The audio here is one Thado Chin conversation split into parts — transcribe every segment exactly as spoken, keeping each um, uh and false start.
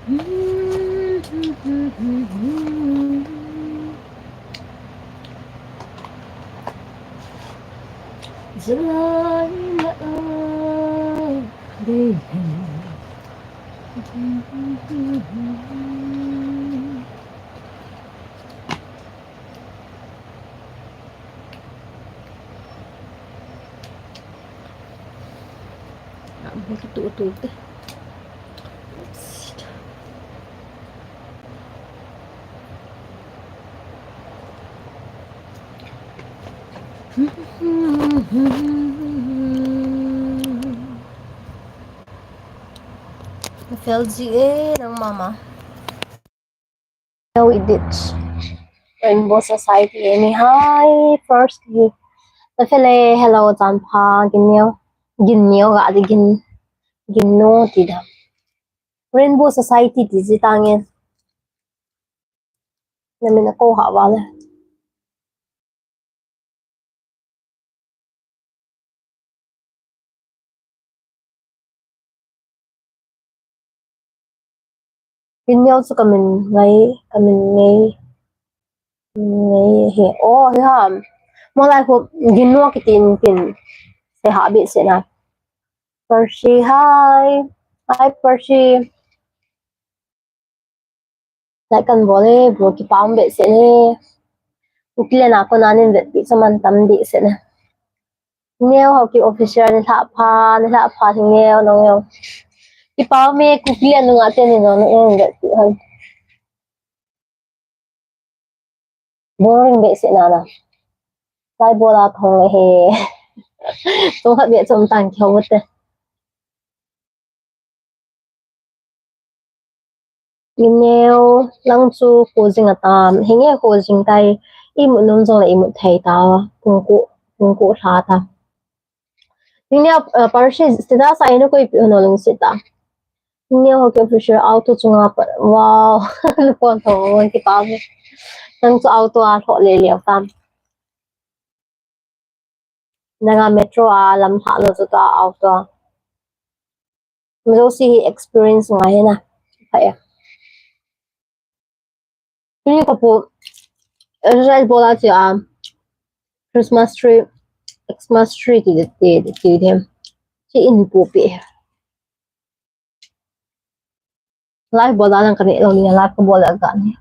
Fel ji e, nang mama. Hello, Edith. Rainbow Society, Amy. Hi, first. Tafele, hello, Janpha, Ginneo. Ginneo, ga di Gin, Ginno, ti da. Rainbow Society, ti ji tange. Na min a ko ha wa le. Tin neo chu ka min ngai, ka min ngai, ngai he. Oh, hi ham. Mo lai ko gin no ki tin tin. Se ha bi se na. Percy, hi. Hi, Percy. Like kan bol e, bro, kipa um behseh e. Ukile na ko nanin vetpi chaman tam behseh e. Neo Hockey Official, ni lha pha, ni lha pha hi neo, nong neo. Kipa um e, Kuki le nunga te ni nong neo vetpi han. Boring behseh na na. Lai bola thong le he. Thong khat beh chom tang kihou te. Ineo lang chu ko jing a tam. Hinge ko jing tai. Imut nom jong le imut thei ta. Pungku, pungku hla ta. Ineo, uh, Percy, sida sa ino ko ipi hono lungset ta. Ineo Hockey Official auto chunga pa. Wow. Kon thong kipa. Nang chu auto a tho le le tam. Nanga metro a lam lhah lo chu ta auto a. Mizo si hi experience ngai hi na. Pha e. Tuni ka pu exercise bol a chi a Christmas tree, Xmas tree ti ti ti them. Chi in pu pi. Live bol a lang ka ne lo ni live ka bol a ka ni.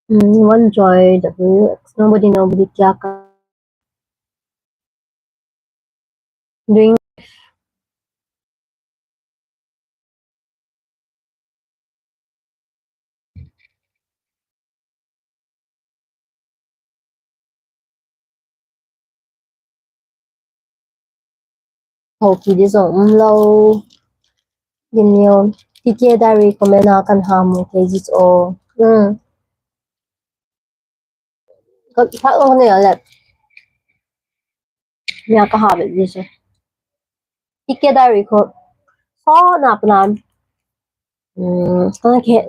Hmm, one joy W X. Nobody, nobody, kya ka doing? Hopi di jong um lo. Din yo. T K Diary comment a kan ha mu kei ji o. Hmm. Ka, ka ong ne le. Nia ka ha be ji se. T K Diary ko. So na plan. Hmm, ka ke.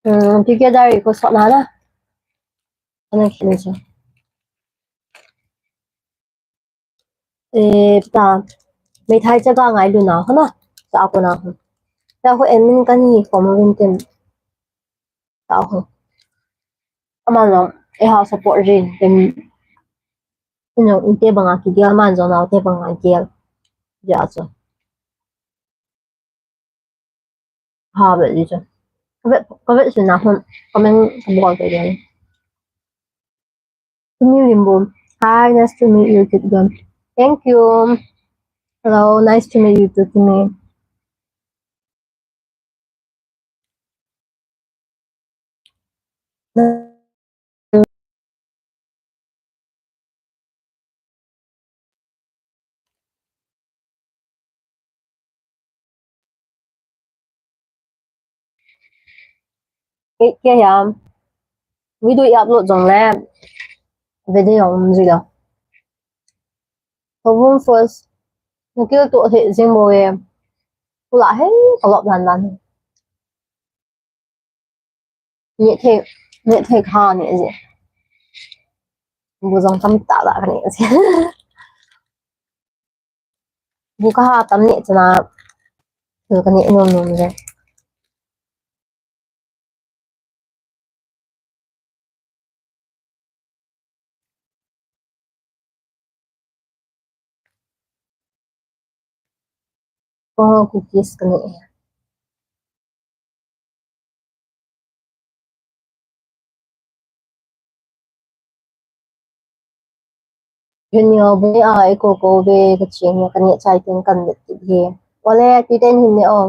Hmm, T K Diary ko so na na. Ka na ke ne so. Eh, ta, meithai cha ga ngailu na ho na, ta ko na ho. Ta ho admin kan hi ko mo vin tin. Ta ho. Ama lo, eh, ha support rin tin. Ino, inte banga ki gel, man jo na te banga gel. Ja so. Ha, vet ji chu. Ka vet, ka vet sin na hun. Comment ka bol te den. Kimi Limbo. Hi, nice to meet you, Kit Gun. Thank you. Hello, nice to meet you too, Kimi. Eight K hiam. Video i upload jong le. Video um jui lo. Hobun first. Nakil to he jing bo e. Kula he kalop dan dan. Neh thei, neh thei kha neh je. Bu jong tam ta la ka neh je. Bu ka ha tam neh chana. Thil ka neh nom nom je. Ko cookies ka neh e. Junior boy a, i ko ko ve ka ching ka neh chai tin kan let ti he. Ole, ti ten hin neh o.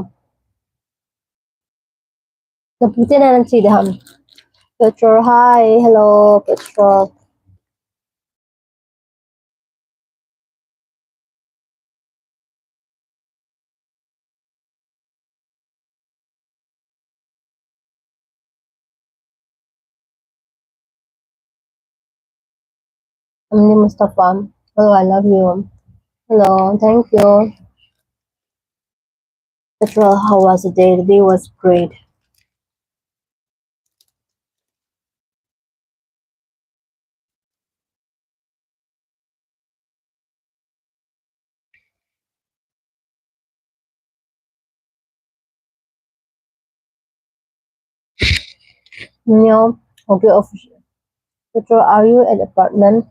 Na pu ten na chi de ham. Petrol, hi, hello, Petrol. Amni Mustafa. Hello, I love you. Hello, thank you. Petrol, how was the day? The day was great. Neo, okay, official. Petrol, are you at apartment?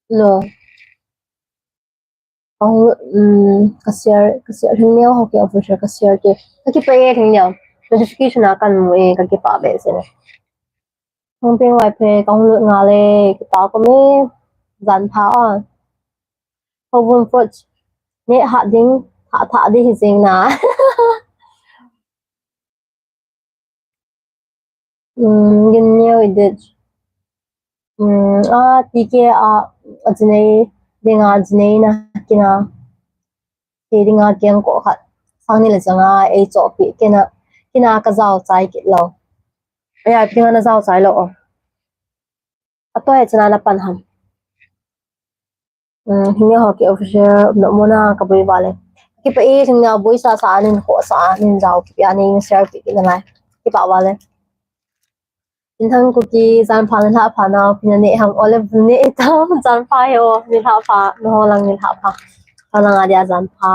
No. Ka hung, um, ka share, ka share Lhingneo Hockey Official, ka share te. Ka kipah e Lhingneo. Notification a kan mu e, ka kipah behseh e. Hung peng Vaiphei, ka hung lut ngal e, kipah kom e. Jan pha o. Houbung Forge. Neh hah ding, hah thah ding hi jeng na. Hmm, gin neo i det. Hmm, a, T K a, a jinei, dinga jinei na, kina. Ke dinga kiang ko khat. Sang ni le changa, ei chohpeh, kina, kina ka jao chai kit lou. Aya, dinga na jao chai lou o. A toi chana na pan ham. Hmm, Lhingneo Hockey Official, umna muna ka boi vale. Kipah e, Lhingneo boi sa sa anin, kho sa anin, jao kipah anin, share kipah na lai. Kipah vale. Minthang Kuki, jan pha, nilhah pha, nao phi na neh ham, ole neh tam, jan pha he o, nilhah pha, naho lang nilhah pha. Ka lang a dia jan pha.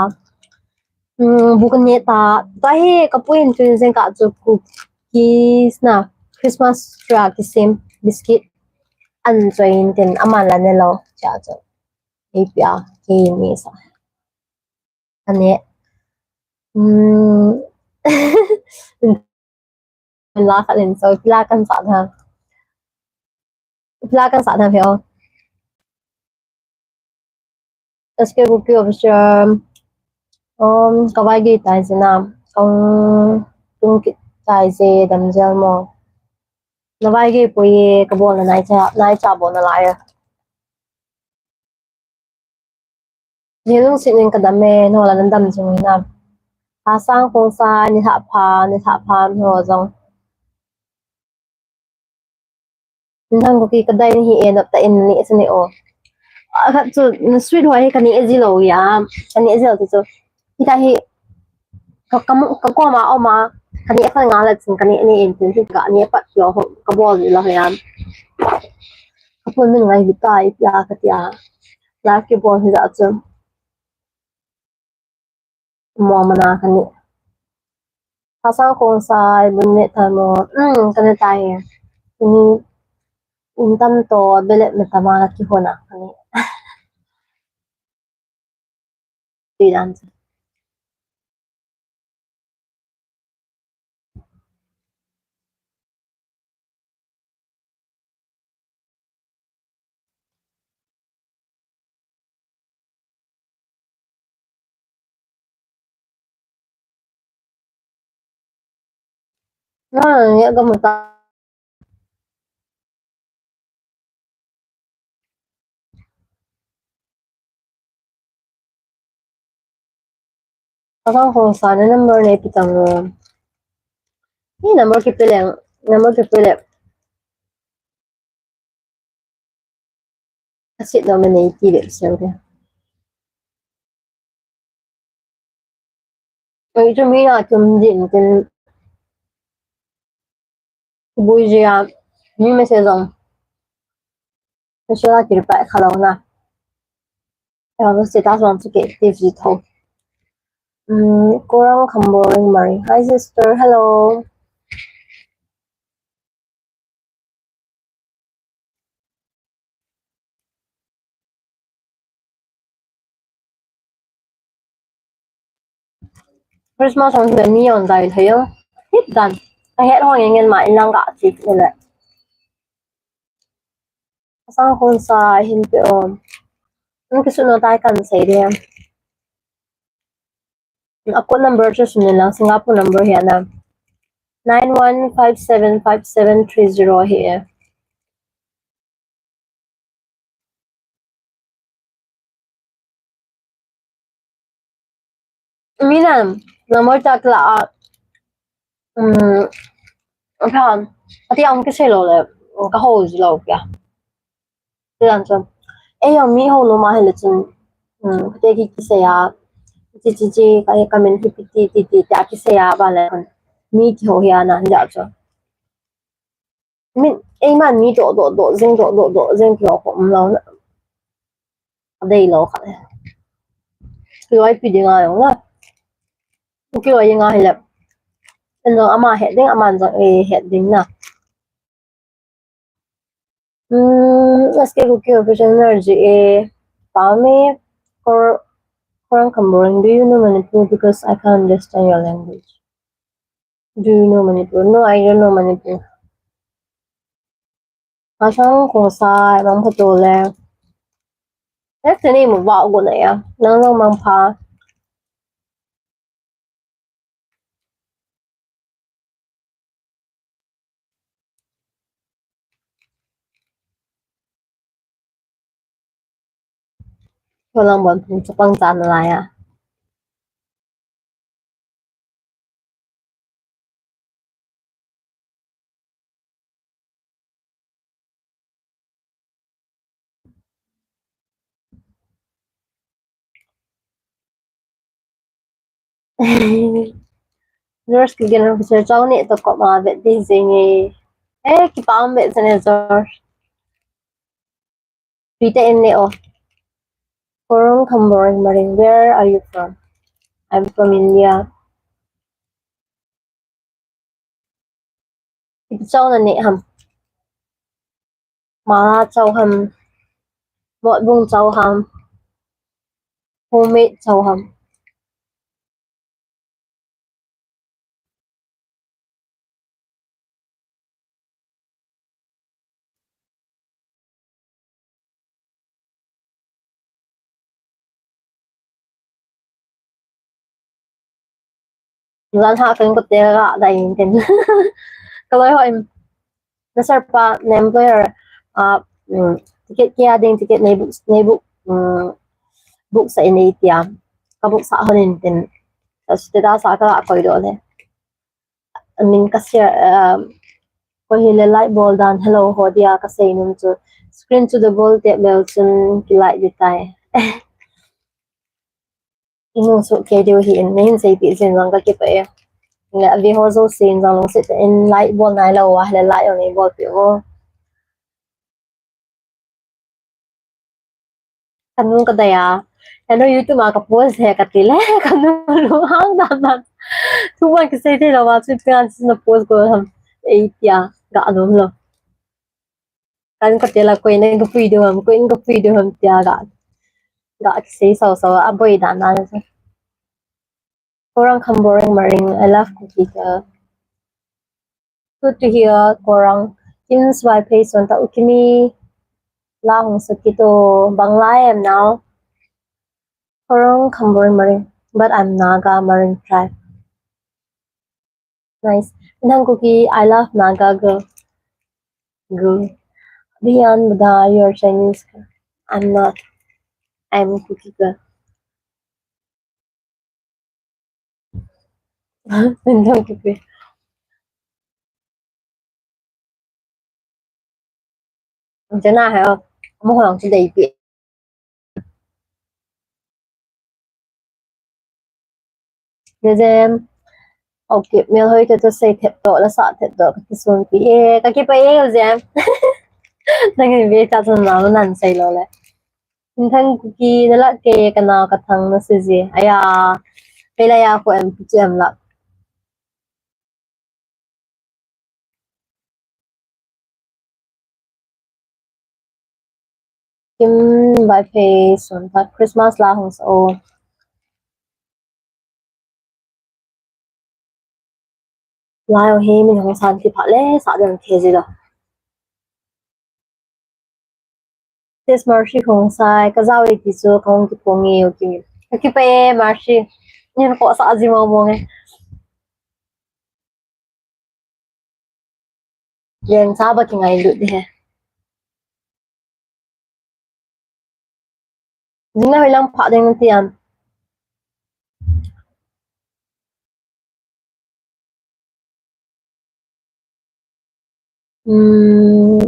Hmm, bu ka neh ta, ta hi ka pu in tun jeng ka chu cookies na, Christmas tree a kisem, biscuit. An choi in tin, aman la ne lou, cha chu. Ei pia, kei neh sa. Ka neh. Hmm. La khat in so, la kan sa na. La kan sa na pheo. S K Kuki Official. Um, ka vai gei tai je na. Kong tung kit tai je, dam jel mo. Na vai gei poi e, ka bol na nai cha, nai cha bol na lai e. Ni lungset in ka dam e, nao la na dam jing na. Hasang Khongsai, nilhah pha, nilhah pha, nao jong. Minthang Kuki ka dai nahi e, nop tah in neh sa ne o. A khat chu, na sweet hoi hi ka neh ji lou ya, ka neh ji lou chu. Hita hi, ka, ka mu, ka koma oma, ka neh pha ngal a chun, ka neh, neh in tin, hi ka neh pat lou ho, ka bol ji lou ya. Ka pun min ngai hi ta, i pia ka tia. La ki bol hi ja chu. Mo mana ka neh. Hasang Khongsai, bun neh tai mo. Hmm, ka neh tai. Ni, in tam to, belet me tama la ki hona, ka neh. Tui dan chu. Na, ya ga muta. Hasang Khongsai, na number nei pi tang o. Ni number kipe le, number kipe le. Asit no me nei ti le sel de. Ei chu mi a chum din tin. Bui jia, mi message jong. Message a kirpa kha lo na. Eva status jong chu ke active ji tho. Mm, Korang Khamboring Maring. Hi sister, hello. Christmas hung hi mi on dai thei o. Hit dan. Ka het hong ingen ma in lang ka chi ni le. Sang khun sa hin pe om. Nung kisu no tai kan sei de. A code number chu sun lang Singapore number hi ana. Nine one five seven five seven three zero hi. Mina, number tak la a, um, pha, ati ang kisei lo le, ka ho ji lo kya. Ti dan chu. Ei, mi ho lo ma hi le chun, um, te ki kisei a, chi chi chi, ka, ka min hi pi ti ti ti, ti a kisei a ba le, mi ki ho hi ana, ja chu. Min, ei man mi doh, doh, doh, jing, doh, doh, doh, jing, kilo ko, um, lo, a dei lo kha. Kilo ai pi ding a lo na. Kilo ai nga hi le. En jong ama het ding, aman jong ei het ding na. Mm, S K Kuki official energy e. Pame, Kor-, Korang Khamboring, do you know Manipur? Because I can't understand your language. Do you know Manipur? No, I don't know Manipur. Asang kong sa, mang pha to le. That's the name of Wa Gu na ya. Nang nang mang pha. Ko lang bon pung chapang chan lai a. George, ki gen officer chau ni to ko ma vet ding jing e. Eh, kipa um vet jeng e George. Peter in ne o. Korang Khamboring Maring, where are you from? I'm from India. Ipi chau na ne ham? Mala chau ham? Motbung chau ham? Homemade chau ham? Jan ha kan ko te ga da in tin. Ka loi ho in. Na sir pa, na employer, ah, mm, ticket kia ding, ticket nei book, nei book, mm, book sa in ei tia. Ka book sa hon in tin. Sa status a ka la koi do le. Min ka share, ah, ko hi le like bol dan hello ho dia ka sei num chu. Screen chu double tap leu chun ki like di tai. Inung su ke diu hi in, nei hin seipi jin jong ka kipah e. Nga, a ve ho jouse in jong lungset in like bol nai lou a, le like jong nei bolpi o. Ka nu ka dei a. Ka nu YouTube a ka post he ka ti le, ka nu lunghang dan dan. Thu bang kisei thei lou a, chu kan sin na post ko ham. Ei tia, ga nom lou. Kan ka tela ko in ka pui do ham, ko in ka pui do ham tia ga. Ga kisei sau sau a boi dan dan. Korang Khamboring Maring, I love Kuki girl. Good to hear, Korang. Kim's wife, hey, Sonta Ukimi. La hong sa kito, bang lai em now. Korang Khamboring Maring, but I'm Naga Maring tribe. Nice. Nang Kuki, I love Naga girl. Girl. Bian Buddha, you're Chinese girl. I'm not. I'm Kuki girl. Nang Kuki. Jana hai, mo hong chi dei pi. Jem, okay, mel hoi te to sei thet to, la sa thet to, ka kisun pi e, ka kipah e, Jem. Nang in ve cha chun na nan sei lo le. Thang Kuki, na la ke ka nau ka thang na si ji. Aya, pe la ya ko em pi em la. Kim bai phei sun phat Christmas la hung sa o. Lai o hi min hung san ti phat le sa den the ji lo. Sis Mercy Khongsai, ka jao e ti chu ka hung kiphong e o Kim. Ka kipah e Mercy. Nin ko sa ji mo mo nge. Yen sa ba ki ngai lut de he. Jing le hoi lang pha ding ti am. Hmm,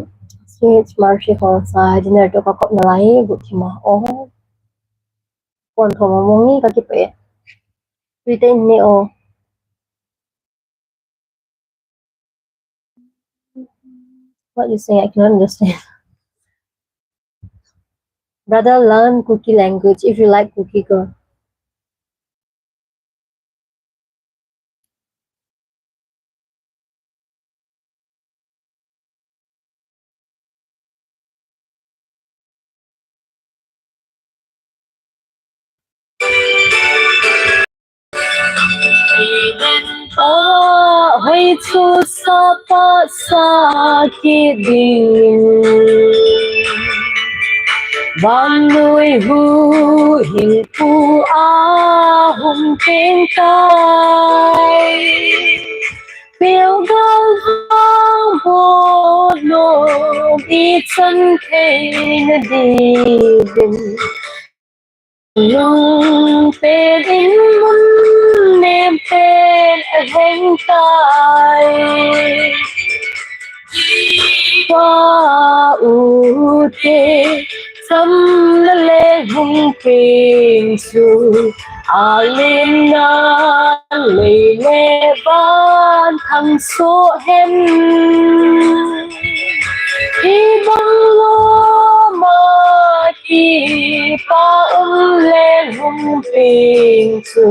Sweet Mercy Khongsai, dinner to ka kop na lai, good thima. Oh. Pon thoma mo ngi ka kipah e. Tui te in ni o. What you say? I cannot understand. Brother, learn Kuki language if you like Kuki girl. Pa hoi chu sa pa sa ki ding. Vannoi huhhingpu a hung peng tai. Pil galvang bol nom i chan theina dingin. Lungpen in mun nempen a heng tai. Pa u te, cham le leng hung peng chu, a lemna lei le van thang soh hen. Hibang lom a kipa um leng hung peng chu,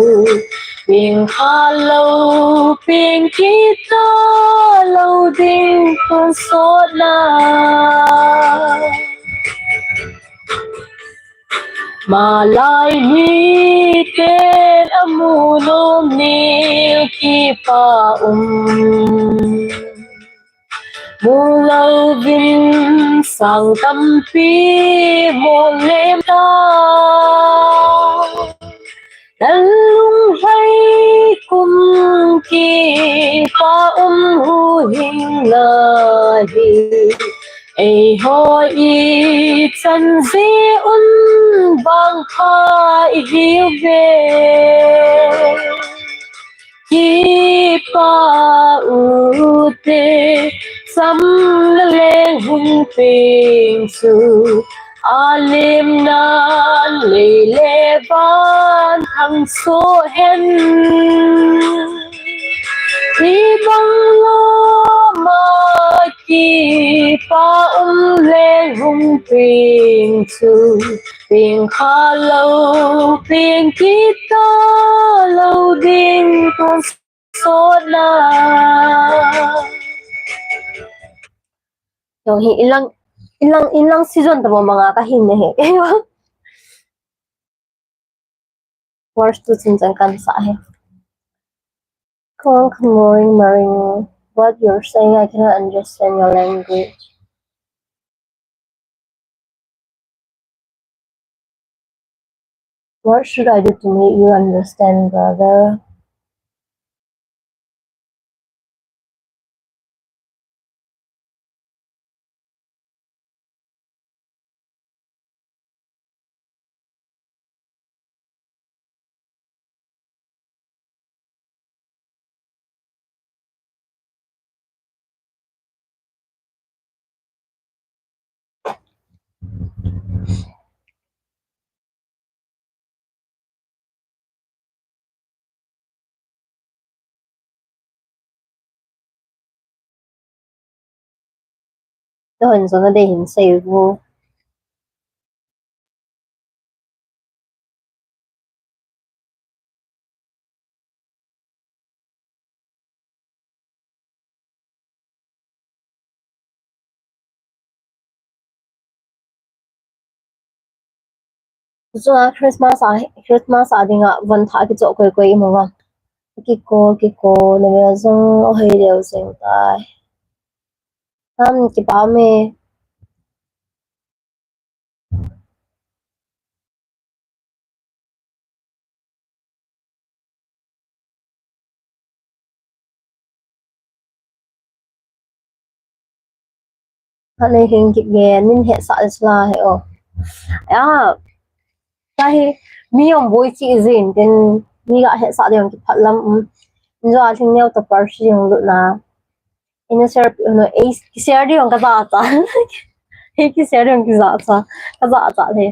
peng kha lou, peng kit ta lou ding tonsot na. Malai miten a mu nom ni kipa um. Mu louvin sang tampi mu lem ta. Lal lunghai kum kipa um huhhing la hi. Eiho i chan jeh un vangpha i hiu ve. Kipa u te, cham le leng hung peng chu, a lemna lei le van thang soh hen. Hibang lom a kipa um leng hung peng chu, peng kha lou, peng kit ta lou ding tonsot na. Jong hi inlang, inlang, inlang season tamo manga ka hin ne hi. Verse two chin chan kan sa hi. Kong Khamoing Maring, what you're saying, I cannot understand your language. What should I do to make you understand, brother? Tun jong nadei hin sei vo. Chua Christmas a, Christmas a dinga von thah kichoh koi koi imu vang. Kiko, kiko, na mel jong ahoi leu jeng tai. Ham kipa me. Hanei hing kit nge, nin hetsah le sula he o. Ya, tahi, mi jong boi chi jin tin, mi ga hetsah ding jong kiphat lam, um. Injo a thing neo ta par si jong lut na. Ina share pi, no, ei, ki share ding jong ka ja cha. Ei ki share ding jong ki ja cha. Ka ja cha le.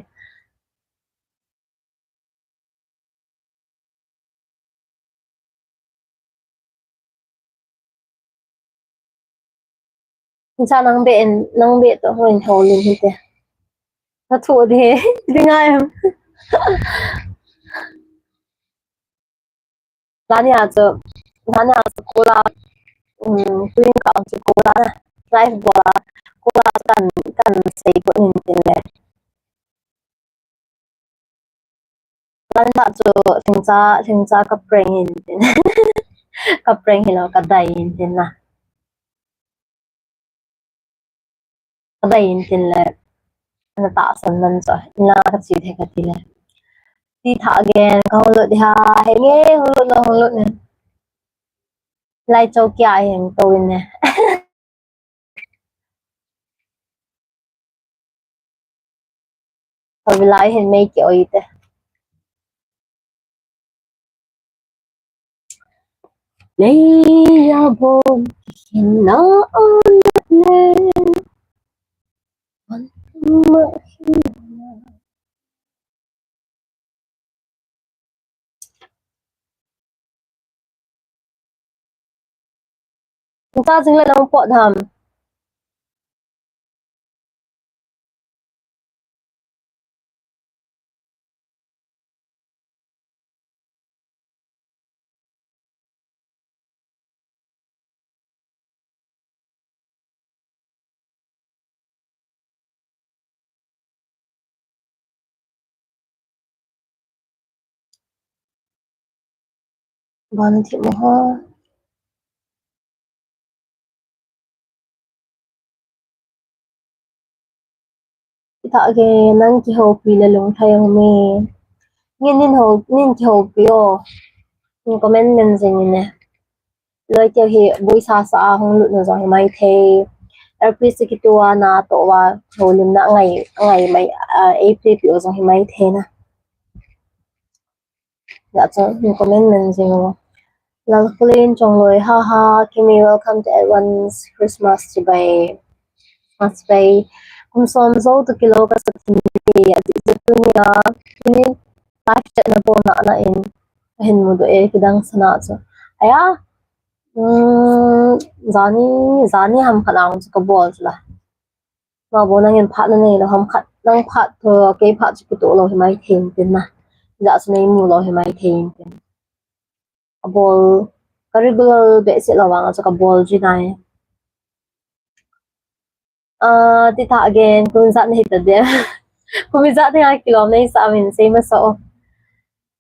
Cha nang be en, nang be to hoi hoi lin hite. Na thu de, de ngai em. Nani a chu, nani a chu kula, um, tuin ka chu kula na, live bola, kula kan, kan sei ko nin tin le. Lan la chu, lhingcha, lhingcha ka prank in tin. Ka prank hilou, ka dai in tin na. Ka dai in tin le, na tahsan man chu, ina ka chi the ka ti le. Ti thah gen, ka hung lut di ha, he nge, hung lut no, hung lut ne. Lai chou kia hin tou in ne. Ka vilai hin mei ki oi te. Nei ya bom khin na on le. On ma khin na. Nta jing le nang pot ham. Bon thi mo ho. Ita ke nang kihoupi le lungthai um e. Nin, nin ho, nin kihoupi o. Nin comment nen jing in e. Loi teu hi bui sa sa a hung lut nu jong hi mai thei. L P C kitu a na to va houlim na ngai, ngai mai, a, A P P o jong hi mai thei na. Ya chu, nin comment nen jing o. Lalkhulen Chongloi, ha ha, Kimi, welcome to advance Christmas chibai. Christmas chibai. Kum som jou to kilou ka sa tin ti, a ti chu tunia, tuni live chat na bol na na in, ka hin mudoh e, kidang sana chu. Aya, um, jani, jani ham khat ang chu ka bol chu la. Ma bo nangin phat na nei lou ham khat, nang phat to, kei phat chu kitoh lou hi mai thei in tin na. Ja chu nei mu lou hi mai thei in tin. Ka bol, ka regular behseh lou vang a chu ka bol ji nai. Ah, ti thah again, kum ijat na hi ta dia. Kum ijat na hi a kilom nei sa min sei masa o.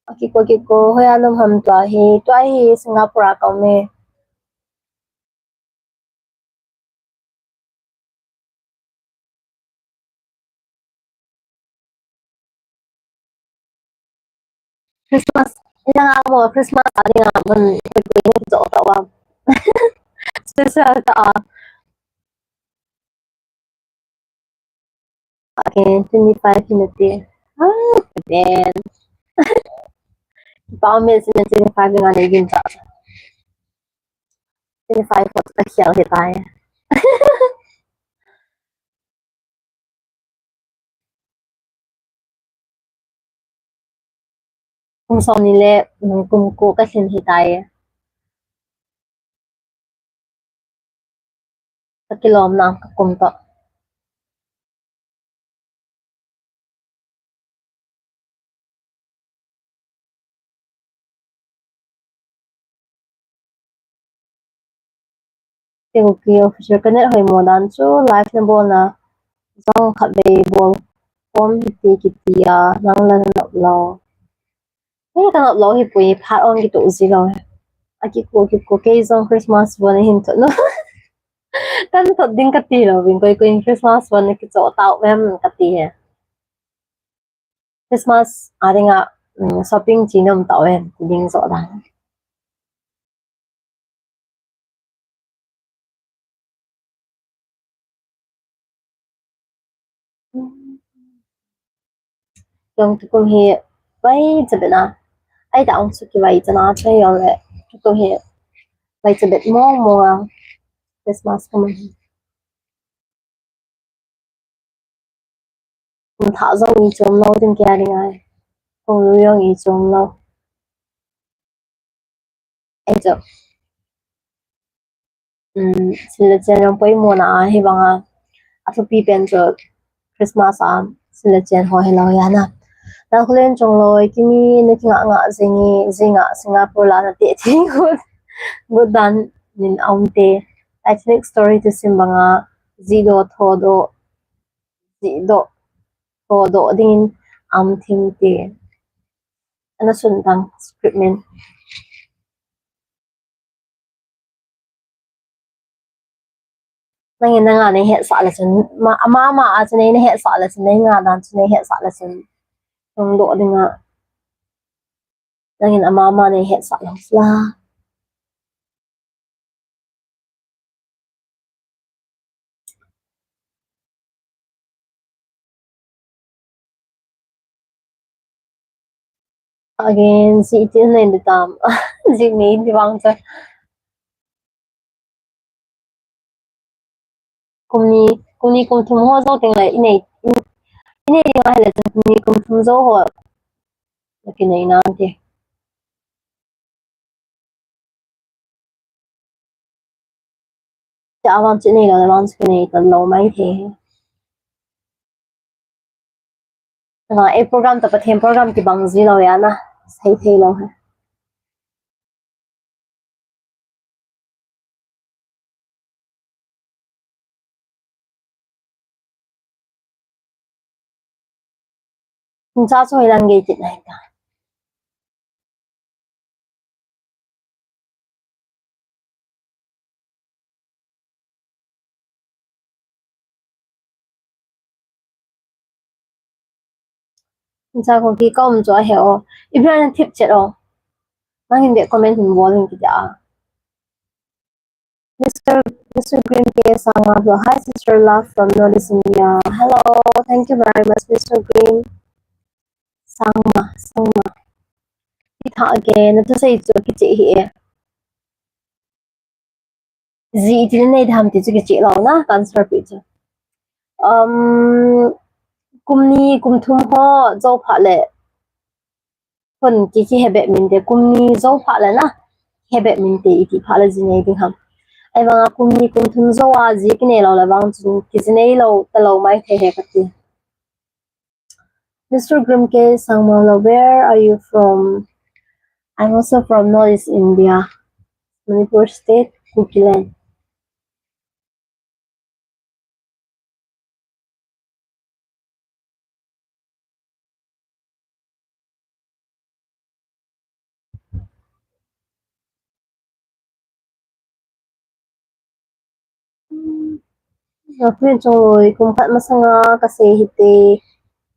A kiko kiko, hoiya na um ham tua hi, tua hi Singapore a ka um e. Christmas, ina nga mo, Christmas a dinga mun, koi koi na kijo ta wa. Special ta a. Okay, twenty-five hin ati. Ah, then. Kipa um e sin twenty-five nga nei gin ta. Twenty-five ho ka khel hi tai. Kum som ni le, mm, kum ko ka lhin hi tai. Ka kilom nang ka kum to. Te ko ki official ka net hoi mo dan chu live na bol na jong khat vei bol pon ti kiti a nang la na nop lo. Hei, ka nop lo hi pui phat on kito ji lo. A kiko kiko kei jong Christmas von hin to no. Kan to ding ka ti lo vin koi koi Christmas von kicho tau vem ka ti he. Christmas a dinga, mm, shopping chi nom tau vem ti ding jo dan. Jong tukum hi vai chabet na. Ai ta ong suki vai chana chai yong le. Tukum hi vai chabet mong mong a. Christmas kum hi. Kum thah jong i chom lo ding kia ding ai. Kum lu jong i chom lo. Ei chu. Um, sil le chen jong poimo na a hi banga. A thupi pen chu Christmas a sil le chen ho hi lo ya na. Nang khulen chong loi, kimi na kinga nga jingi, jinga Singapore la na te thing gut. Gut dan nin aum te. Ethnic story to sim banga, ji do, tho do, ji do, tho do dingin am thim te. Ana sun tang script min. Nangin nanga nei hetsah le chun, ma, ama ma a chun nei, nei hetsah le chun, nei nga dan chun nei hetsah le chun. Tong do dinga. Nangin ama ma nei hetsah le la. Again, ji iti nei di tam. Ji nei di bang cha. Kum ni, kum ni kum thum ho jo teng le, i nei, i, i nei ding a hile chun kum ni kum thum jo ho. Na kinei nan ti. Cha vang chu nei lo, vang chu kinei ta lo mai the. Vang e program ta Pathen program kibang ji lo ya na. Sei thei lo he. Cha chu hoilang gei tit nai ta. Cha ko ki kom chu a he o. Ibrahim thip chet o. Nangin de comment hin bol hin ki ja. Mister, Mister Green K Sangma, hi sister, love from Northeast India. Hello, thank you very much, Mister Green. Sangma, Sangma. Itha again, na thusei chu kicheh hi e. Ji iti nei tham ti chu kicheh lo na, ka answer pi chu. Um, kum ni, kum thum ho, jo pha le. Hon ki, ki hebet min te kum ni jo pha le na. Hebet min te iti pha le ji nei ding ham. Ai vang a kum ni kum thum jo a ji kinei lo le vang chun ki ji nei lo ta lo mai thei he ka ti. Mister Grim K Sangma lo, where are you from? I'm also from Northeast India, Manipur State, Kukiland. Appreciate chungloi, kum khat masanga kasei hite,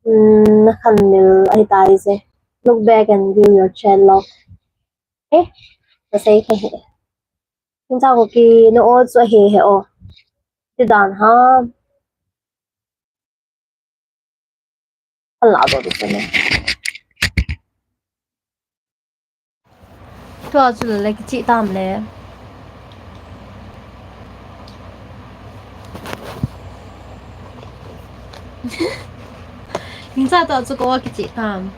um, nakhanmil ahitai je. Look back and view your chat log. Eh, kasei kahi. Hincha ko ki no o chu ahi he o. Ti dan ha. Ala do do ne. Tua chu le kichi tam le. Hincha tua chu ko kichi tam.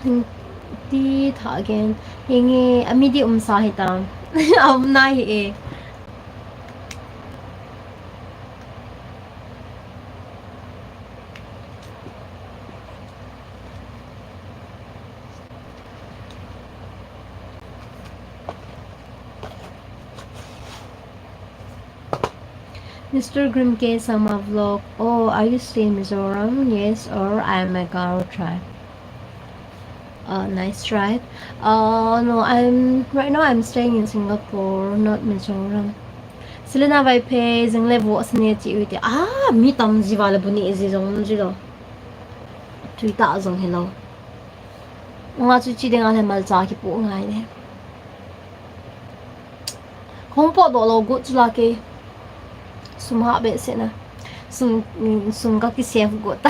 Ti tha again. Henge, a mi di umsa hi ta. A um nai hi e. Mister Grim K Sangma vlog. Oh, are you staying in Mizoram? Yes, or I'm a Garo tribe. Uh, nice tribe. Uh, no, I'm right now I'm staying in Singapore, not Mizoram. Selena Vaiphei, jing le vo sene chi uite. Ah, mi tam ji vale bu ni ji jong ji lo. Tui ta jong hello. Nga chu chi ding a le malcha kipu ngai le. Hung po do lo gu chu la ke. Sum ha be se na. Sum, mm, sum ka ki save gu ta.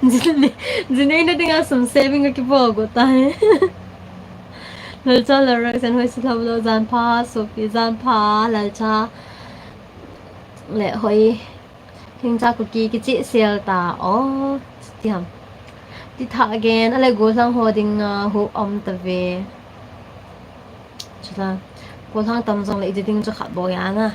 Jin, jin ei na ding a sum saving ka ki po gu ta. Lalcha la rak sen hoi si thau lo jan pha, sopi jan pha, lalcha. Le hoi. Hingcha Kuki kichi sel ta. Oh, ti ham. Ti tha again, ale gollhang ho ding a, ho um ta ve. Chula, gollhang tam jong le i ding chu khat bou ya na.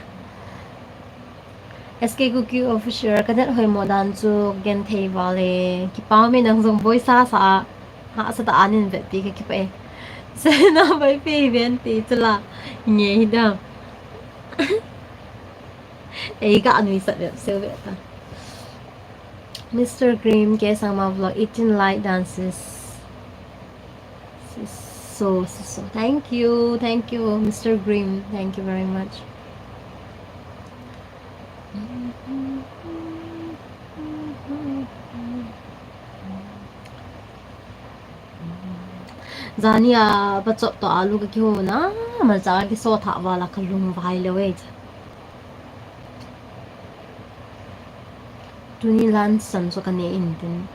S K Kuki official, ka net hoi mo dan chu gen thei vale. Kipa me nang jong boi sa sa a. Ha sa ta anin vet pi ka kipa e. Selena Vaiphei ven ti chula. Nge hi da. Ei ka anui sat ve, sel ve ta. Mister Grim, K Sangma vlog, eighteen like dances. So, so, so. Thank you, thank you, Mister Grim. Thank you very much. Jani a, pachop to alu ka kihona, malcha ka kiso tha vala ka lung vai le wei. Tuni lan san chu ka ne in tin.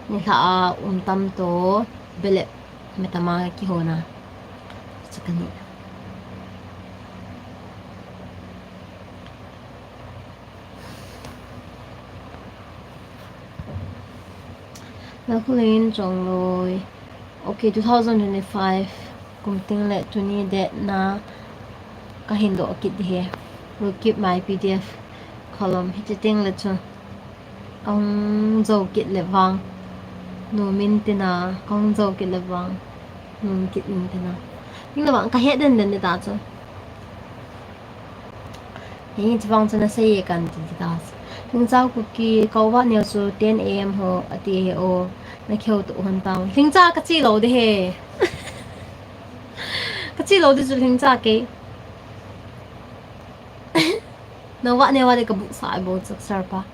Ni hla a um tam to bele metama kihona. Chu ka ne. Nakhulin Chongloi. Okay, two thousand twenty-five kum ting le tuni date na ka hin doh kit di he. Will keep my P D F column. Hiti ting le chu. Ka hung jo kit le vang. Nu min tina, ka hung jo kit le vang. Nu min kit min tina. Ting le vang, ka het den den de ta chu. Hei, chuvang chu na sei e kan ti ti ta. Lhingcha Kuki, ka u Vaneo chu ten A M ho, ati he o, na kheu to hon tang. Lhingcha ka chi lo de he. Ka chi lo de chu Lhingcha ke. Na Vaneo va de ka bu sa bo chak sar pa.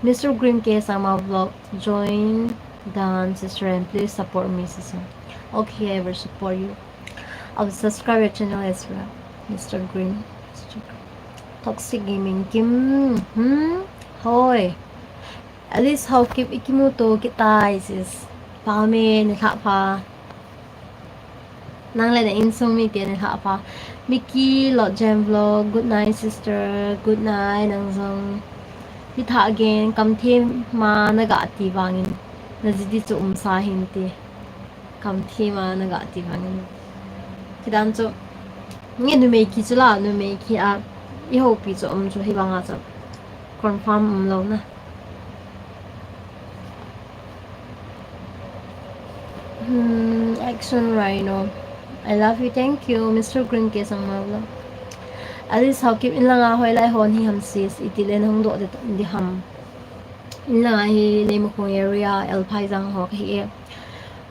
Mister Green K Sangma vlog, join dance sister and please support me, sister. Okay, I will support you. I will subscribe your channel as well, Mister Green. Toxic Gaming Kim. Hmm? Hoi. At least how keep ikimu to kitai sis. Pa me ni kha pa. Nang le na insung mi te ni hla pa. Mickey, Lord Jam Vlog, good night sister, good night nang jong. Ti tha again, kam thim ma na ga ti vangin. Na ji di chu um sa hin ti. Kam thim ma na ga ti vangin. Ti dan chu. Nge numei ki chu la, numei ki a. I hopi chu um chu hi vanga chu. Confirm um lo na. Hmm, Action Rhino. I love you. Thank you, Mister Green K Sangma vlog. At least how keep in langa hoi lai hon hi ham sis. Iti le na hung doh de di ham. In langa hi Leimakhong area, L Phaijang ho ka hi e.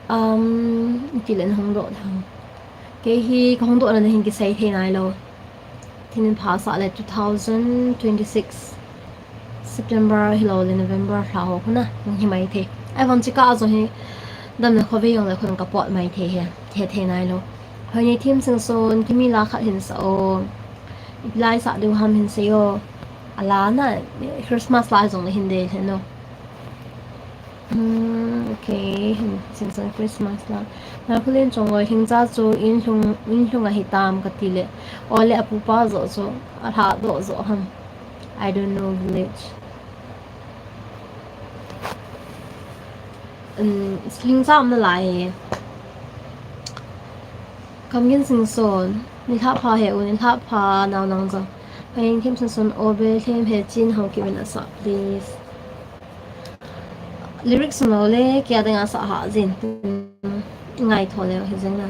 Um, iti le na hung doh de ham. Kei hi ka hung doh na hin kisei thei nai lo. Thinin pha sa le two thousand twenty-six September hi lo le November lha ho khuna hung hi mai thei. Ai vang chika a jong hi dam le khovei jong le khun ka pot mai thei he. He thei nai lo. Hoi ni thim sing son kimi la khat hin sa o. Ipi lai sa diu ham hin sei o. A la na Christmas la jong le hin de le no. Hmm, okay, hin, sing son Christmas la. Na khulen chong oi, Lhingcha chu in lhung, in lhung a hi tam ka ti le. O le a pupa jo chu, a lha doh jo ham. I don't know village. Sling sa um nalai e. Kamgin Singson, nilhah pha he u, nilhah pha nau nang jong. Pain Kim Singson, Obe Lhem he chin hou kivin asa, please. Lyrics um lou le, kei a dinga sa hah jin. Ngai tho le, hi jeng na.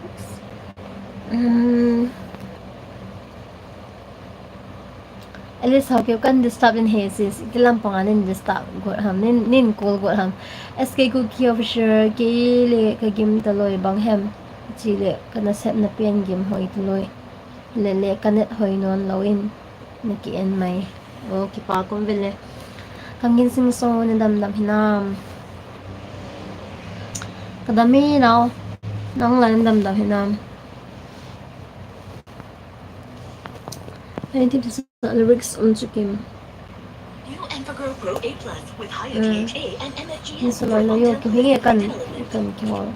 Oops. Um, Alice Hokip kan disturb in he sis, iti lampang a nin disturb got ham, nin, nin call got ham. S K Kuki Official, kei le ka gim taloi bang hem. Chule ka nasep na pen gim hoi taloi. Le le ka net hoi non lou in. Na ki en mai. O, kipa kum vele. Kamgin Singson, na dam dam hinam. Ka dam e nau. Nang la na dam dam hinam. Pain Kim Singson, lyrics um chu kim. New Enfagrow Pro A plus with higher Mm. D H A and M S G. Ni sa loi lo yo, ki hinge kan, kan ki hol.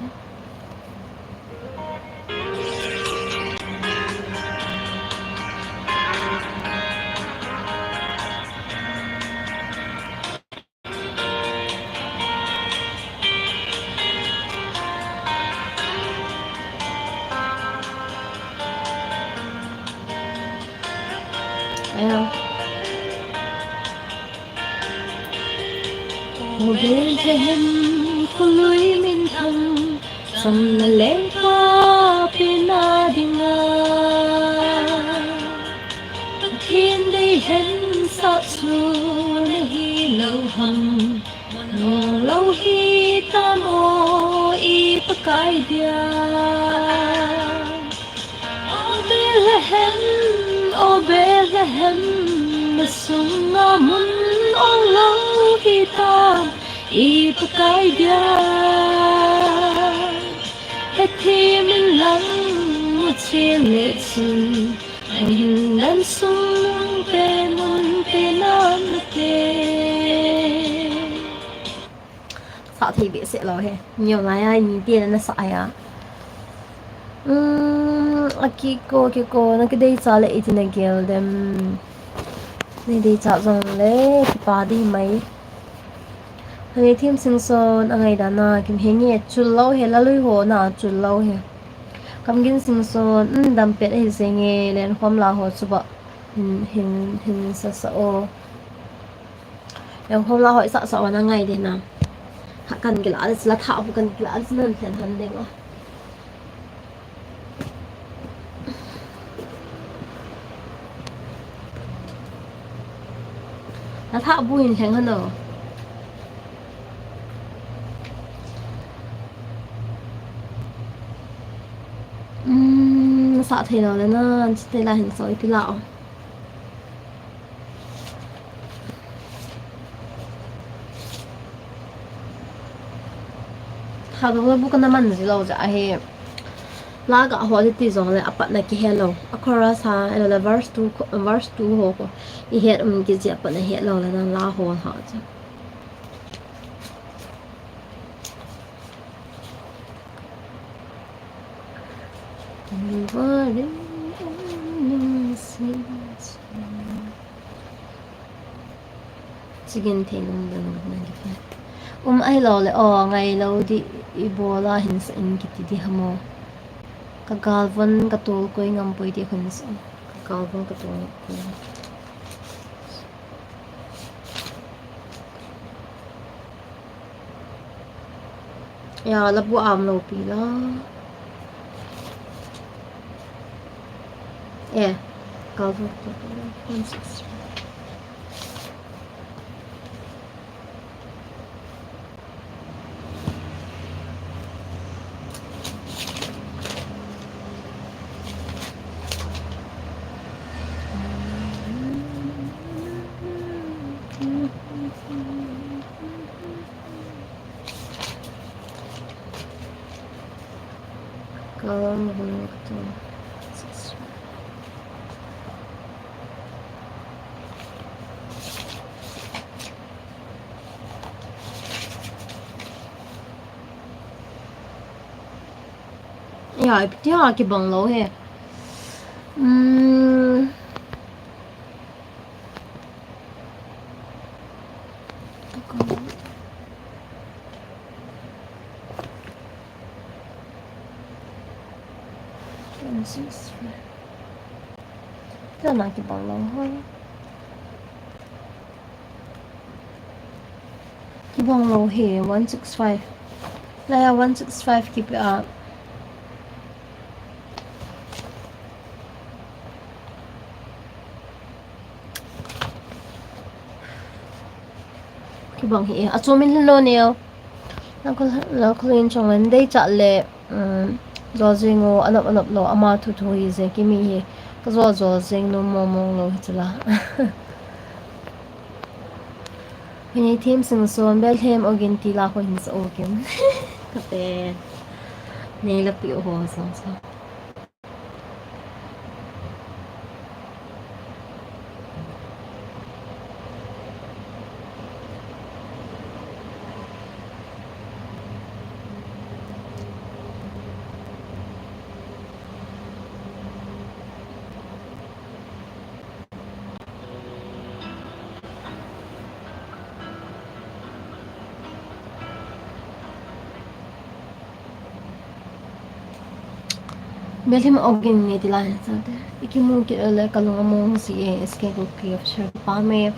Aya. Obe Lhem khului minthang, samna lengpa pena dinga. Pathen deilhen sah chu nahi lou ham, nung lou hitam o i Pakai dia. Obe Lhem, Obe Lhem, na sunga mun ong lou hitam i Pakai dia. Hethem in lang mu chele chun, ahin dan sung pe mun pe nam te. Sa thei behseh lou he. Neo nai a ni te na sa ya. Um, a kiko, kiko, na kidei cha le iti na gel dem. Nei dei cha jong le, kipa di mai. Hani Thim Singson, a ngai dan a, kim henge, chul lou he, la lui ho na, chul lou he. Kamgin Singson, um, dam pet ahi senge, len khom la ho chuba. Hin, hin, hin sa sa o. Len khom la ho i sa sa o na ngai de na. Ha kan kila, la tha bu kan kila, nan len han de o. Na thah bu hin lheng hano. Um, sa thei lou le na, an chi te la hin so ipi la o. Tha dong le bu kana man ji lou ja ahi. La ga ho le ti jong le apat na kihe lou. A chorus ha, elo le verse two, verse two ho ko. I het um ki ji apat na het lou le na la ho ha ja. Chigin thei lung lung na ki fe. Um, ai lo le, o, ngai lo di i bola hin sa in kiti di hamo. Ka galvon ka tol koi ngam poi di khun sa. Ka galvon ka tol koi. Ya, la bu am lo pi la. Eh, ka bu. Kal, mahun, katu. Tia, tia kibang lou hi. Hmm. One six five. Tia na kibang lou hi. Kibang lou hi, one six five. Laiya one six five kipe a. Kibang hi, achomin lou neo. Local, local in chong len dei cha le. Um, jol jing u, anop, anop lou, ama thu thu hi je, kimi hi, ka jol, jol jing nom mong mong lou hi chula. Hini thim sing son, Bethlehem ogin ti la ko hin sa ogin. Ka te. Nei la pi ho song sa. Bethlehem ogin nge ti la hin sa te. Ikimu kit le ka lung among si e, S K Kuki official pa me.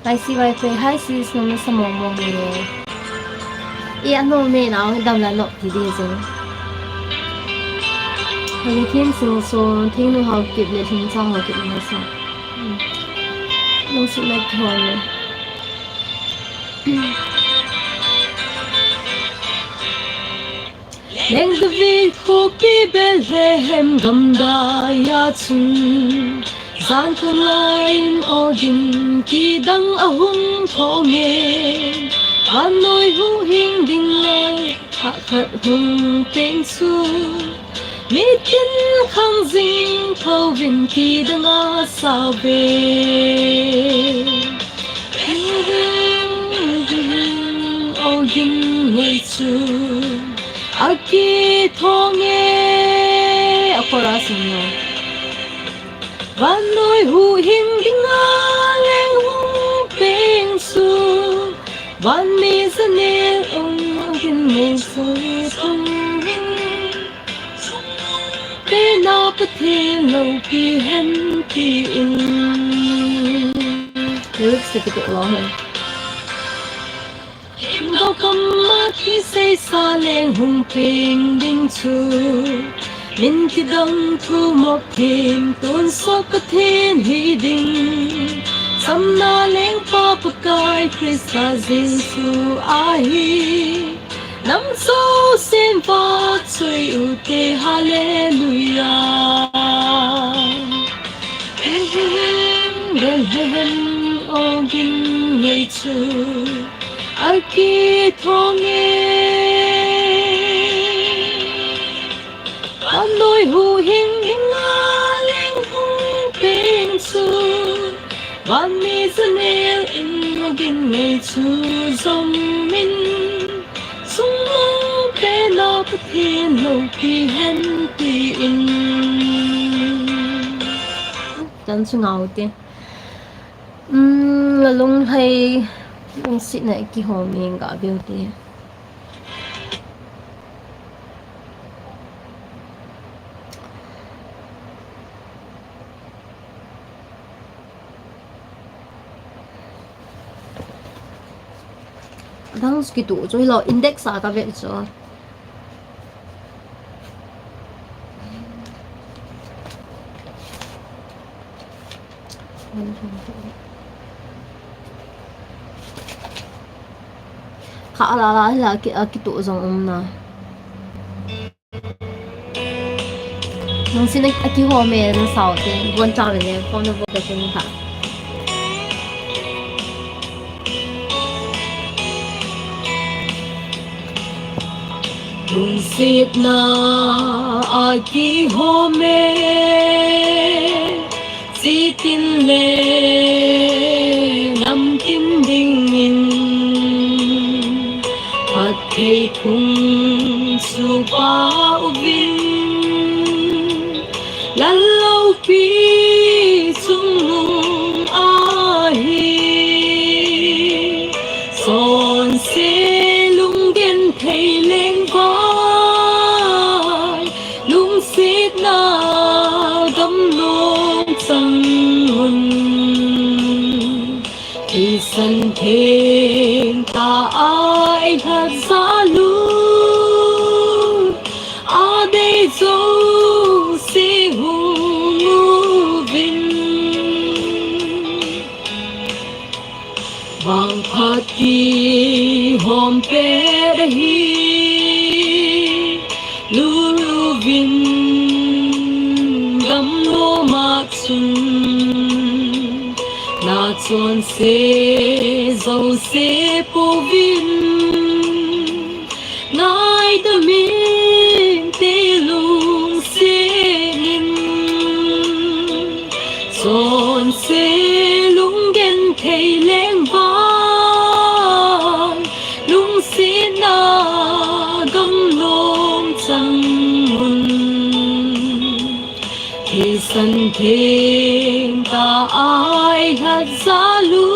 Hi si vai pe, hi sis, nang sa mong mong le. I ano me na, dam la no ti di je. Hini thim sing son, thing nu hao kit le, thing cha hao kit le sa. Hmm. Nang si na ki hao le. Leng David khopi Bethlehem gamdaiya chun, jan kong laiyin ogin kidang ahung thong e. Vannoi huhhing ding le thah khat hung peng chu, mitin khang jing thouvin kidang asao ve. Ogin ngei chu akithong e. A chorus in lo. Vannoi huhhing dinga leng hung peng chu, van mi janel um ogin ngei chu thong in. Pena Pathen loupi hen tin. Lyrics te kitoh lou hen. Himdo kama thi seisa leng hung peng ding chu, min kidang thumop them tonsot Pathen hiding. Chamna lengpa Pakai Christa Jesu ahi. Nam jousen vachoi ute, hallelujah. Bethlehem, Bethlehem, ogin ngei chu akithong e. Vannoi huhhing dinga leng hung peng chu, van mi janel in ogin ngei chu jom in. Sung mong pena Pathen loupi hen tin. Chan chu ngau te. Um, la lunglhai, lungsetna kihom in ga veu te. Adang chu kitoh chu hilou, index a ka vet chu. Kha ala ala hila ki, a kitoh jong um na. Nung sin a kihom e, na sao te, bon chao le, phone na vo ka chen kha. Lungsetna a kihom e, Sitin le namtin dingin, phatthei phung chu pao uvin, Ai lhat jal u, adei jouse hung uvin. Vangphat kihom pet ahi, lhung uvin gamnom a chun, na chonse jouse pouvin, ngaidam inte lungset in. Chonse lunggenthei lengvai, lungsetna gamnom chang un. Thisan theng tah a eilhat jal u,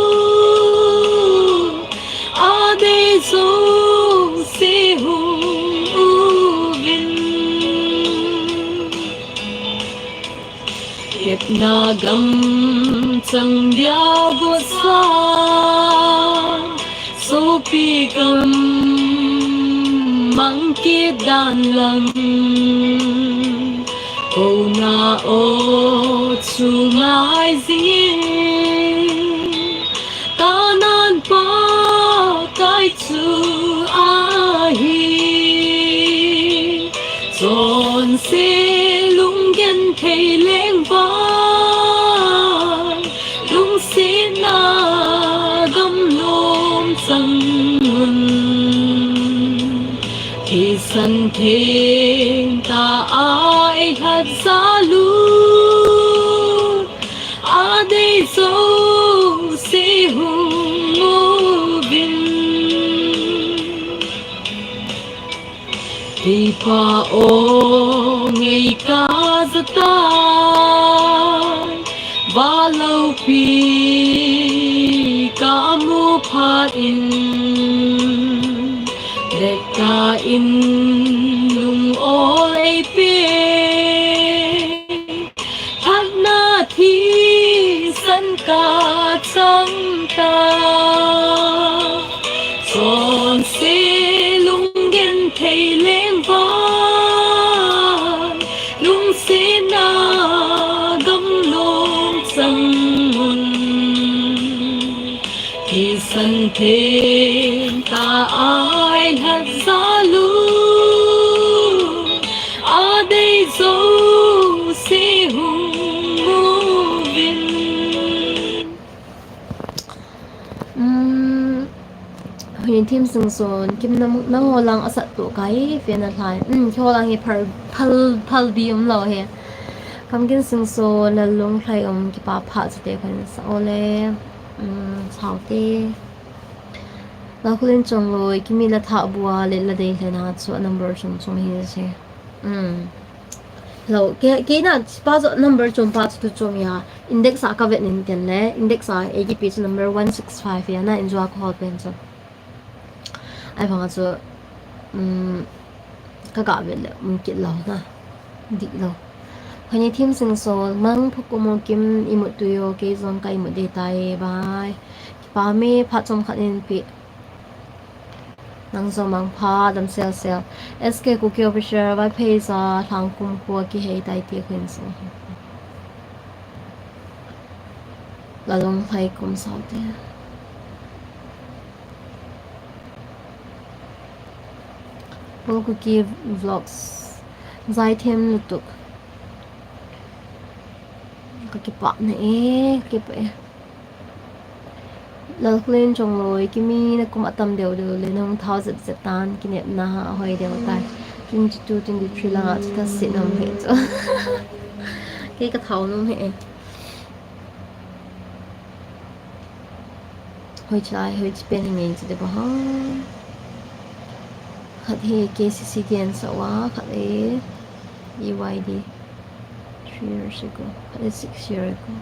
adei jouse hung uvin. Tepna gam chang dia vutsa, sopi gam mang kit dan lang, kouna aw chu ngai jingin, Kanan Pakai chu ahi. Chonse lunggenthei lengvai, lungsetna gamnom chang un. Thisan theng tah a eilhat jal u, adei jouse hung uvin. Keipa aw ngei kaja tai, valloupi kamu phat in, dettah in lung-ol eipeh, lhatna thisan kachang tai. Chonse lunggenthei lengvai, lungsetna gamnom chang un. Thisan theng tah a eilhat jal u, adei jouse hung uvin. Umm, Hoini Themsingson, Kim, nang, nangho lang asat toh kahi, fan alhai. Umm, keiho lang hi phal, phal, phalbi umlou hi. Kamkinsingson, Lalunglhaium, kipa pha chate kahin sa uve. Umm, saute. Lalkholin Chongloi, Kimi la thah bua le la dei lhena chu a number chom chom hi se. Umm. Lo, kei, keina pa joh number chom pa chu tu chom a. Index a kavet nin tin le, index a A T P chu number one six five a na, in jua kahol pen chu. Ahivanga chu, umm, kaga vet le, um kit lou na. Dihlou. Hoini Themsingson, Mangpha kum u Kim, imut tui o, kei jong ka imut dei tai, bye. Kipa me, phat chomkhat in pe. Nang jong mangpha, dam sel sel. S K Kuki Official, Vaiphei ja, Lhangkum khua kihei tai ti khin sung. Lalunglhai kum saute. Paul Kuki Vlogs. Jaithem lutuk. Kakipah na e, kakipah e. Lalkholin Chongloi, Kimi na kum atam deu deu le, nahung thao jep jep tan, kinepna ha ahoi deu tai. Twenty two, twenty three langa chu thase nom he chu. Kei kathao nom he e. Hoiche lai, hoiche pen hi ngen chu de ba ha. Khat hi K C C D N sa wa, khat hi E Y D. Three years ago. Khat hi six years ago.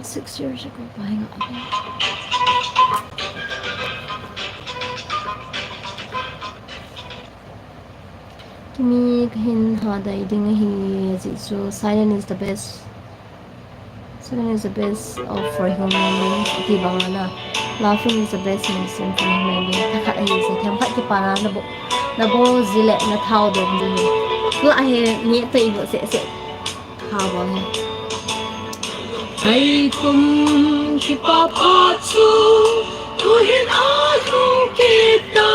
Six years ago, bye nga. Kimi kahin ha dai ding ahi, ajeh chu silent is the best. Laughing is the best of for human beings. Iti bang na. Laughing is the best medicine for human beings. Thakhat ahi sa. Themkhat kipana na bo. Na bo jile na thao dom jile. Tu ahi ni to ibo se se. Haba he. Hei kum kipapa chu tuhin alhung kita.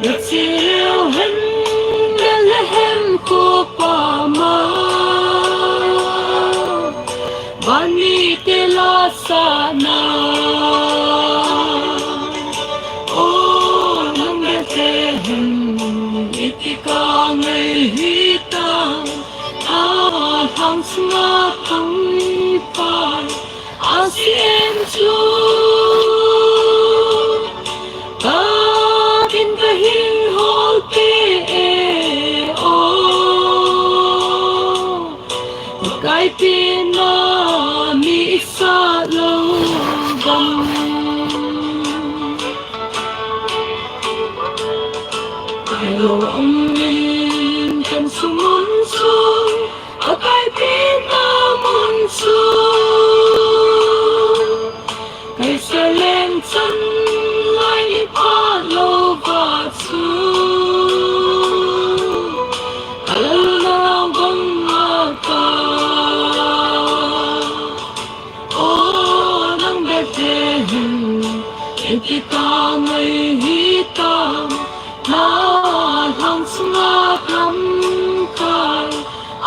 Nachileu hen Bethlehem khopa ma. Vanmite la sana. O nang Bethlehem, ipi kangai hitam, alhang sunga kangaipa, asiem chu. Katin kahin hol te e o. Kaipi na mi isa lo gam. Hello, um, kan sumun su. Kaipi na mun su. Kaisa leng chan lai i phat lou va chu. Kalal na bang a ka. O nang Bethlehem, ipi kangai hitam, na lhang sunga lamkai.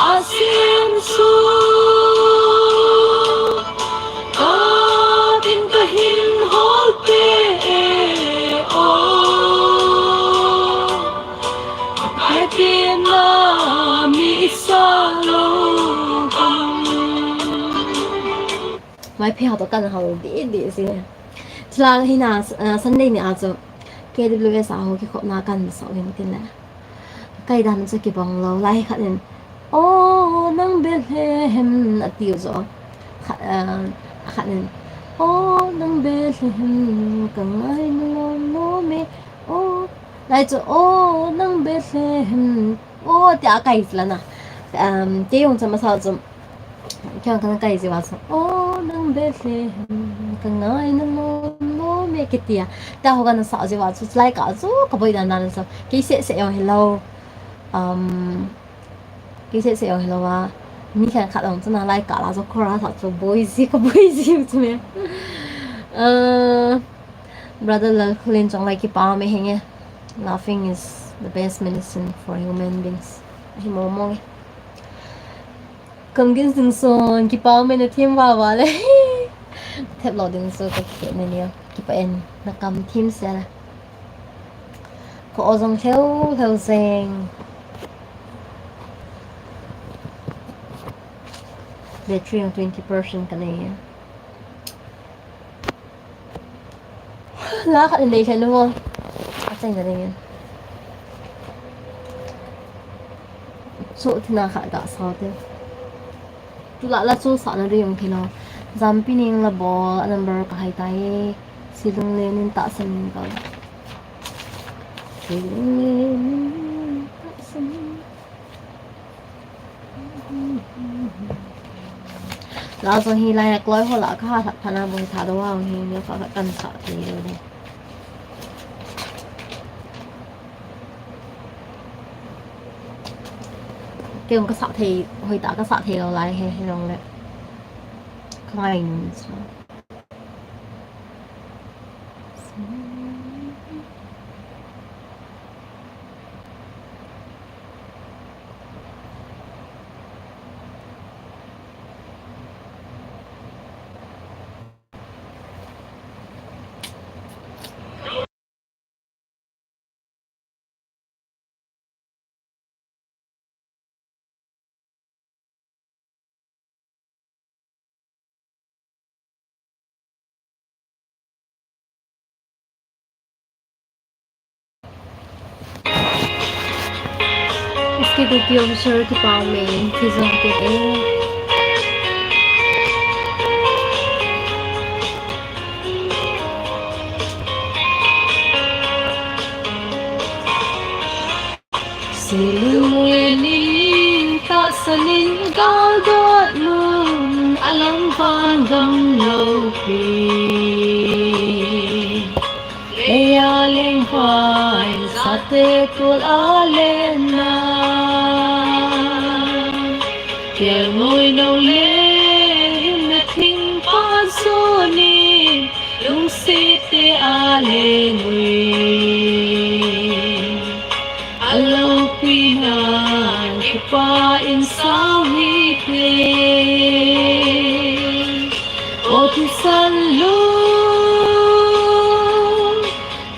Asiem chu katin kahin hol te e o. Kaipi na mi isa lo kang. Mai phe ha to kan hau di di si. Chlang hi na, ah, Sunday ni a chu K W S a ho kikhopna kan sa uvin tin le. Kai dan chu kibang lou lai khat in. O nang Bethlehem, atiu jo. Khat, ah, khat in. O nang Bethlehem, ka ngai na lom lom e. O, lai chu, o nang Bethlehem. O, tia kai chu la na. Um, kei jong chu masa chu. Kei jong kana kai jiu va chu. O nang Bethlehem, ka ngai na lom lom e, kitia. Tia ho kana sa jiu va chu, lai ka chu, ka boi dan dan chu. Kei se se jong hilou. Um, Kei se se jong hilou a. Mi khenkhat jong chu na lai ka la chu chorus a chu boi ji ka boi ji chu me. Uh, Brother Lalkhulin chong lai kipa me henge. Laughing is the best medicine for human beings. Ahi mo mo nge. Kam gin sung son kipa me na thim va va le. Thep lou ding chu ka kikeh na nia. Kipa in na kam thim se la. Ka o jong lheu lheu jeng. Battery jong twenty percent ka nei. La khat in dei lheh nu vo. A chai na ding in. Chu thina khat ga sao te. Tu la la chu sa na ding jong thei lo. Jampi ning la bol a number ka hai tai. Silung le nin ta san gal. Silung le nin ta san. La jong hi lai kloi ho la ka ha thak phana boi tha do wa hi ni ka kan sa thei lo de. Kei jong ka sa thei, hoi ta ka sa thei lo lai he, he jong le. Ka ngai nun sa. Security officer kipa me, kizong te e. Silung le nin ta sanin gal do te tol a lenna. Kel ngoi no le himna thing pa soni, lungset te a le ngui. Alo pina kipa in sao hi te. O thisan lung,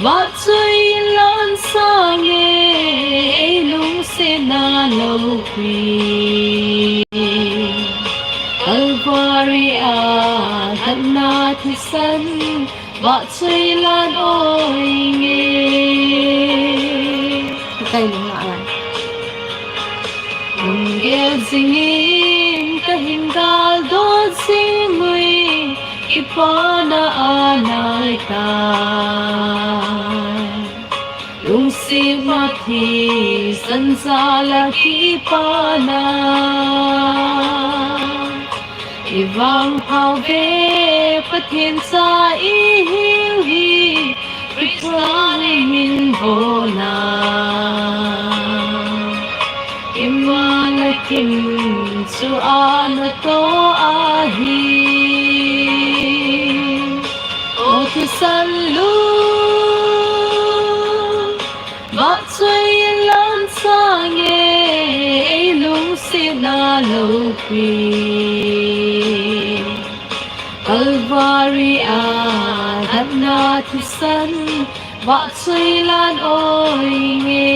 vahchoi lan sange, ei lungsetna loupi. Calvary a lhatna thisan, vahchoi lan oi nge. Kai lung la la. Lunggel jingin kahin galdot jing ui, kipana anai tai. Lungsetna thisan jal a kipana. I vangpha uve Pathen cha i hiu hi, Christa min bol a. Ima na kim chu ana to ahi. O thisan lung, vahchoi lan sange, ei lungsetna loupi. Calvary a lhatna thisan, vahchoi lan oi nge.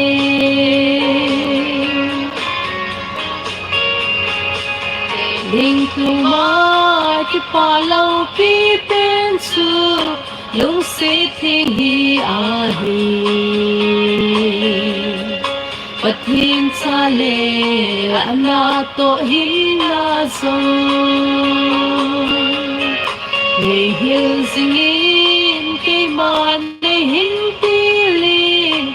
Ding tuma kipa loupi pen chu, lungset theng hi ahi. Pathen cha le ana toh hinna jong. Nei hil jingin keiman nei hin tilin,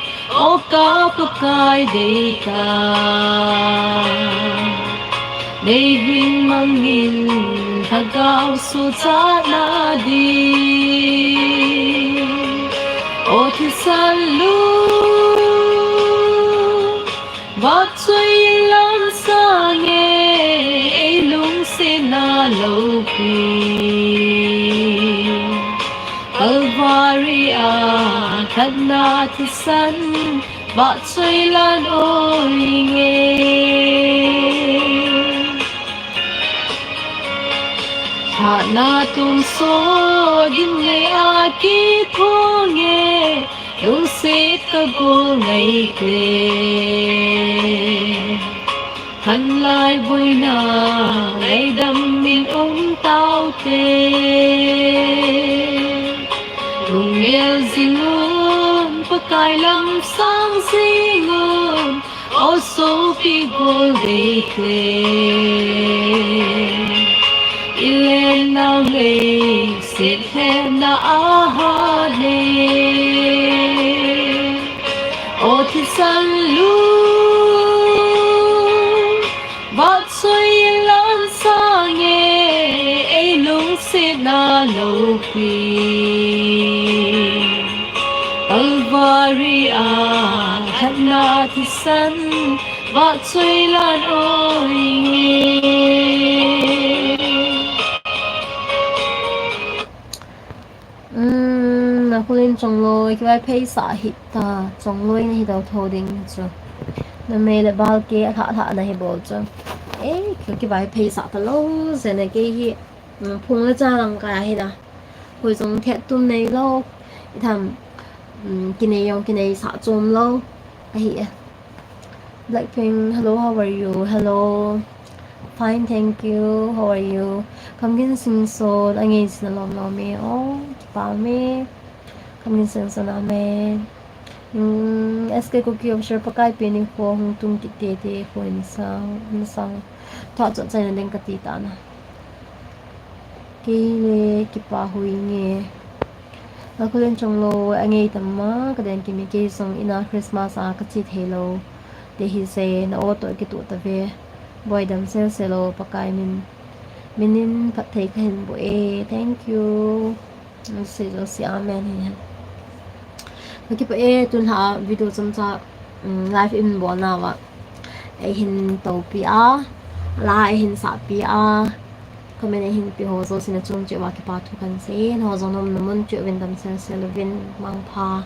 o ka Pakai deitah. Nei hin mangin lhagao suhchatna ding. O thisan lung, vahchoi lan sange, ei lungsetna loupi. Calvary a lhatna thisan, vahchoi lan oi nge. Hatna tum so gimnei a kitho nge, lungset ka gol ngai te. Khanglai boina ngaidam in um taute. Lunggel jing un, Pakai lam sang jing un, o sopi gol deite. I lenna leiset hetna a hat e. O thisan lung, vahchoi lan sange, ei lungsetna loupi. Calvary a lhatna thisan, vahchoi lan oi nge. Umm, Nakhulen Chongloi, kivaiphei sah hih ta, Chongloi nahi dou tho ding chu. Numei le balke alhah lhah nahi bol chu. Ei, kivaiphei sah talou jeh in kei hi, umm, phung le cha lang kai ahi na. Koi jong thet tum neilou, itham, umm, kinei jong kinei sah chom lou ahi e. Blackpink, hello, how are you? Hello. Fine, thank you. How are you? Kamgin Singson, angei jin alom lom e. Oh, kipa me. Kamgin Singson, amen. Hmm, S K Kuki Official, Pakai pen in kho hung tung kit tete, kho in sang, in sang. Thua chot chaina ding kati ta na. Kei le kipa hui nge. Nakhulen Chongloi, angei tam ma, ka den kimi kei jong ina Christmas a ka che thei lou. Te hi se, na o toh kituh ta ve. Boi dam sel sel o, Pakai min. Min in phatthei ka hin boh e. Thank you. Sei jouse amen hi hen. Kakipah e, tunlhah a video chomcha, um, live in bolna uva eihin toupi a, la eihin sahpi a, comment eihin pe ho jousen nachung cheh uva kipa thu kahin sei. Nangho jong naumna mun cheh uvin damselsel uvin, mangpha.